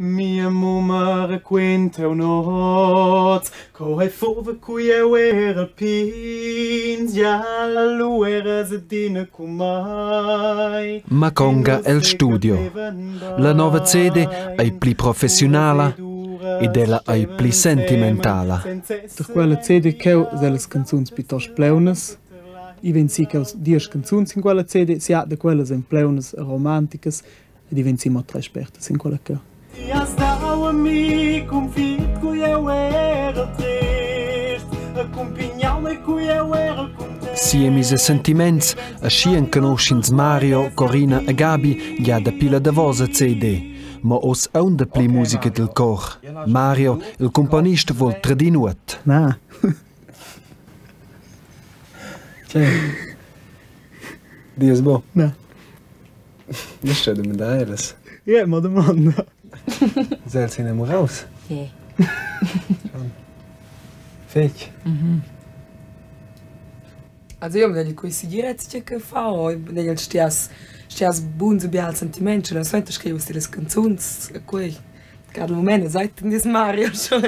Mia mumma raquenta aunc oz, co ei fuva cu jeu erel pigns, gia lu eras adina cun mei. Maconga el studio. La nova CD ei pli professiunala ed ella ei pli sentimentala. Per quella CD cheu las canzuns piuttost pleunas. I vegn si che diesch canzuns in quella CD, sia da quellas ein pleunas romanticas ed i vegn si mo treis spertas in quella cheu. Ti has dau a mi confit cu jeu era trist, accumpigniau mei cu jeu era cuntent. Siemis e sentiments, aschia enconusch'ins Mario, Corina e Gabi gia dapi la davosa CD. Ma oz aunc dapli musica dil cor. Mario, il cumponist, vul tradir nuot. Na. Tgei? Dies bo? Na. Nischa dumandar ellas. Ja, ma domanda. Sels inamuraus? Yeah. Fetg. Also io vegl quei segirezia che fa o vegl stias stias buns e bials sentiments, la suenter scrivo si las canzuns e quei. Cada mument es ait nies Mario schon.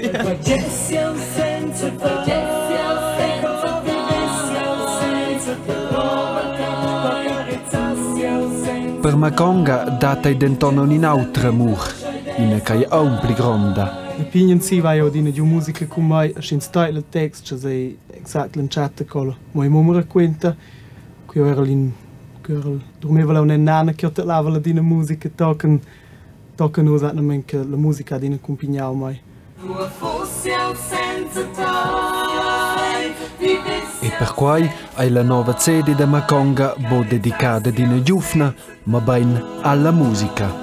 Per Maconga dat ei denton aunc in'autra amur, ina ch'ei aunc pli gronda. La pign si vai adina giu musica cun mei, sch'ins teidla il text, sche sei exact l'entschatta colla. Mo mumma raquenta, ch'jeu era in ch'jeu era dormeva leu nana che tadlava ladina musica tochen Tochen uss atgnamein che la musica ha adina accumpignau mei. E perquai ei la nova CD da Maconga buc dedicada ad ina giuvna, mobein alla musica.